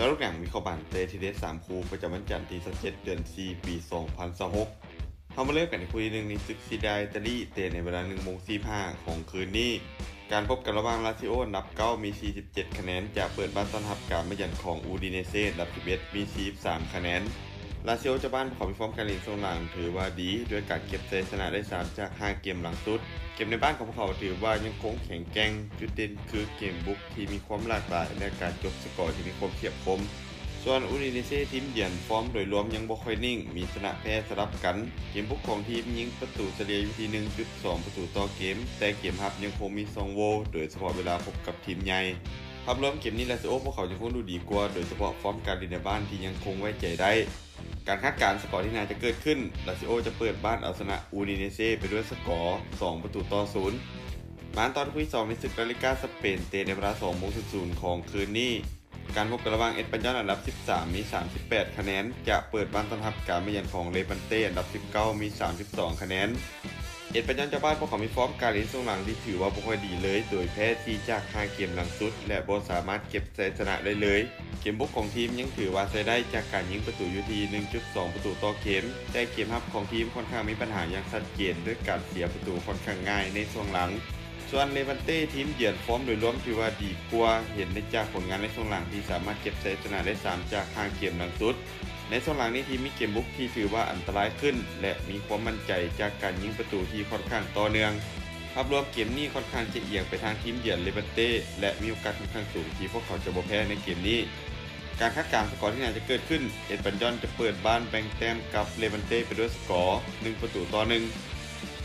ສະຫຼຸບໜັງວິເຄາະບານເຕະທີເດັດສາມຄູ່ ປະຈຳວັນຈັນທີຊາວເຈັດ ເດືອນສີ່ ປີສອງພັນຊາວຫົກ. ເຮົາມາເລີ່ມກັນທີ່ຄູ່ທີໜຶ່ງ ໃນສຶກຊີດາອີຕາລີ ເຕະໃນເວລາໜຶ່ງໂມງສີ່ສິບຫ້າຂອງຄືນນີ້. ການພົບກັນລະຫວ່າງລາຊິໂອອັນດັບເກົ້າມີສີ່ສິບເຈັດຄະແນນ ຈະເປີດບ້ານຕ້ອນຮັບການມາເຢືອນຂອງອູດີເນເຊອັນດັບສິບເອັດມີສີ່ສິບສາມຄະແນນ. ລາຊິໂອເຈົ້າບ້ານພວກເຂົາມີຟອມການຫຼິ້ນຊ່ວງຫຼັງຖືວ່າດີ ດ້ວຍການເກັບໄຊຊະນະໄດ້ສາມຈາກຫ້າເກມຫຼັງສຸດ. ເກມໃນບ້ານຂອງພວກເຂົາຖືວ່າຍັງຄົງແຂງແກ່ງ, ຈຸດເດັ່ນຄືເກມບຸກທີ່ມີຄວາມຫຼາກຫຼາຍ ແລະ ການຈົບສະກໍທີ່ມີຄວາມທຽບຄົມ. ສ່ວນອູດີເນເຊທີມເຢືອນຟອມໂດຍລວມຍັງບໍ່ຄ່ອຍນິ່ງ, ມີຊະນະແພ້ສະຫຼັບກັນ. ເກມບຸກຂອງທີມຍິງປະຕູສະເລ່ຍຢູ່ທີ່ໜຶ່ງຈຸດສອງປະຕູຕໍ່ເກມ, ແຕ່ເກມຮັບຍັງຄົງມີຊ່ອງໂຫວ່, ໂດຍສະເພາະເວລາພົບກັບທີມໃຫຍ່. ພາບລວມເກມນີ້ລາຊິໂອພວກເຂົາຍັງຄົງດູດີກວ່າ, ໂດຍສະເພາະຟອມການຫຼິ້ນໃນບ້ານທີ່ຍັງຄົງໄວ້ໃຈໄດ້. ການຄາດການສະກໍທີ່ໜ້າຈະເກີດຂຶ້ນ, ລາຊິໂອຈະເປີດບ້ານເອົາຊະນະອູດີເນເຊໄປດ້ວຍສະກໍສອງປະຕູຕໍ່ສູນ. ມາຕໍ່ຄູ່ທີສອງ ໃນສຶກລາລິກາສະເປນ ເຕະໃນເວລາສອງໂມງສູນຂອງຄືນນີ້. ການພົບກັນລະຫວ່າງເອສປາຍອນອັນດັບສິບສາມມີສາມສິບແປດຄະແນນ ຈະເປີດບ້ານຕ້ອນຮັບການມາເຢືອນຂອງເລບານເຕອັນດັບສິບເກົ້າມີສາມສິບສອງຄະແນນ. ເອສປາຍອນເຈົ້າບ້ານພວກເຂົາມີຟອມການຫຼິ້ນຊ່ວງຫຼັງທີ່ຖືວ່າບໍ່ຄ່ອຍດີເລີຍ, ໂດຍແພ້ສີ່ຈາກຫ້າເກມຫຼັງສຸດ ແລະ ບໍ່ສາມາດເກັບໄຊຊະນະໄດ້ເລີຍ. ເກມບຸກຂອງທີມຍັງຖືວ່າໃຊ້ໄດ້ຈາກການຍິງປະຕູຢູ່ທີ່ໜຶ່ງຈຸດສອງປະຕູຕໍ່ເກມ, ແຕ່ເກມຮັບຂອງທີມຄ່ອນຂ້າງມີບັນຫາຢ່າງຊັດເຈນ ດ້ວຍການເສຍປະຕູຄ່ອນຂ້າງງ່າຍໃນຊ່ວງຫຼັງ. ສ່ວນເລບານເຕທີມເຢືອນຟອມໂດຍລວມຖືວ່າດີກວ່າ, ເຫັນໄດ້ຈາກຜົນງານໃນຊ່ວງຫຼັງທີ່ສາມາດເກັບໄຊຊະນະໄດ້ສາມຈາກຫ້າເກມຫຼັງສຸດ. ໃນຊ່ວງຫຼັງນີ້ທີມມີເກມບຸກທີ່ຖືວ່າອັນຕະລາຍຂຶ້ນ ແລະ ມີຄວາມໝັ້ນໃຈຈາກການຍິງປະຕູທີ່ຄ່ອນຂ້າງຕໍ່ເນື່ອງ. ພາບລວມເກມນີ້ຄ່ອນຂ້າງຈະອຽງໄປທາງທີມເຢືອນເລບານເຕ ແລະ ມີໂອກາດຄ່ອນຂ້າງສູງທີ່ພວກເຂົາຈະບໍ່ແພ້ໃນເກມນີ້. ການຄາດການສະກໍທີ່ໜ້າຈະເກີດຂຶ້ນ, ເອສປາຍອນຈະເປີດບ້ານແບ່ງແຕ້ມກັບເລບານເຕໄປດ້ວຍສະກໍໜຶ່ງປະຕູຕໍ່ໜຶ່ງ.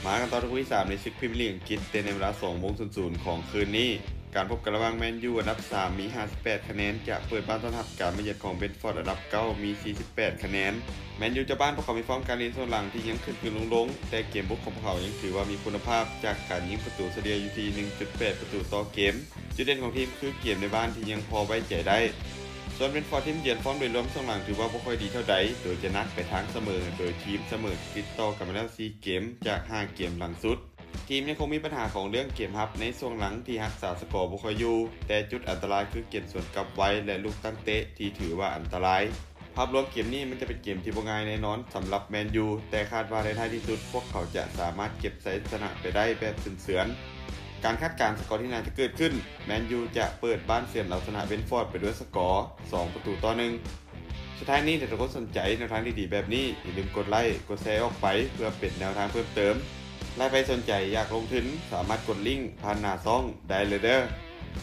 ມາກັນຕໍ່ຄູ່ທີສາມ ໃນສຶກພຣີເມຍລີກອັງກິດ ເຕະໃນເວລາສອງໂມງສູນຂອງຄືນນີ້. ການພົບກັນລະຫວ່າງແມນຢູອັນດັບສາມມີຫ້າສິບແປດຄະແນນ ຈະເປີດບ້ານຕ້ອນຮັບການມາເຢືອນຂອງເບຣນຟອດອັນດັບເກົ້າມີສີ່ສິບແປດຄະແນນ. ແມນຢູເຈົ້າບ້ານພວກເຂົາມີຟອມການຫຼິ້ນຊ່ວງຫຼັງທີ່ຍັງຂຶ້ນໆລົງໆ, ແຕ່ເກມບຸກຂອງພວກເຂົາຍັງຖືວ່າມີຄຸນນະພາບ ຈາກການຍິງປະຕູສະເລ່ຍຢູ່ທີ່ໜຶ່ງຈຸດແປດປະຕູຕໍ່ເກມ. ຈຸດເດັ່ນຂອງທີມຄືເກມໃນບ້ານທີ່ຍັງພໍໄວ້ໃຈໄດ້. ສ່ວນເບຣນຟອດທີມເຢືອນຟອມໂດຍລວມຊ່ວງຫຼັງຖືວ່າບໍ່ຄ່ອຍດີເທົ່າໃດ, ໂດຍຈະໜັກໄປທາງສະເໝີ, ໂດຍທີມສະເໝີຕິດຕໍ່ກັນມາແລ້ວສີ່ເກມຈາກຫ້າເກມຫຼັງສຸດ. ທີມຍັງຄົງມີບັນຫາຂອງເລື່ອງເກມຮັບໃນຊ່ວງຫຼັງທີ່ຮັກສາສະກໍບໍ່ຄ່ອຍຢູ່, ແຕ່ຈຸດອັນຕະລາຍຄືເກມສວນກັບໄວ ແລະ ລູກຕັ້ງເຕະທີ່ຖືວ່າອັນຕະລາຍ. ພາບລວມເກມນີ້ມັນຈະເປັນເກມທີ່ບໍ່ງ່າຍແນ່ນອນສຳລັບແມນຢູ, ແຕ່ຄາດວ່າໃນທ້າຍທີ່ສຸດພວກເຂົາຈະສາມາດເກັບໄຊຊະນະໄປໄດ້ແບບເຊື່ອນໆ. ການຄາດການສະກໍທີ່ໜ້າຈະເກີດຂຶ້ນ, ແມນຢູຈະເປີດບ້ານເຊືອນເອົາຊະນະເບຣນຟອດໄປດ້ວຍສະກໍສອງປະຕູຕໍ່ໜຶ່ງ. ສຸດທ້າຍນີ້ ຖ້າທຸກຄົນສົນໃຈແນວທາງດີໆແບບນີ້, ຢ່າລືມກົດໄລ, ກົດແຊອອກໄປ ເພື່ອເປັນແນວທາງເພີ່ມເຕີມ. ແລະ ໃຜສົນໃຈຢາກລົງທຶນ, ສາມາດກົດລິ້ງຜ່ານໜ້າຊ່ອງໄດ້ເລີຍເດີ້.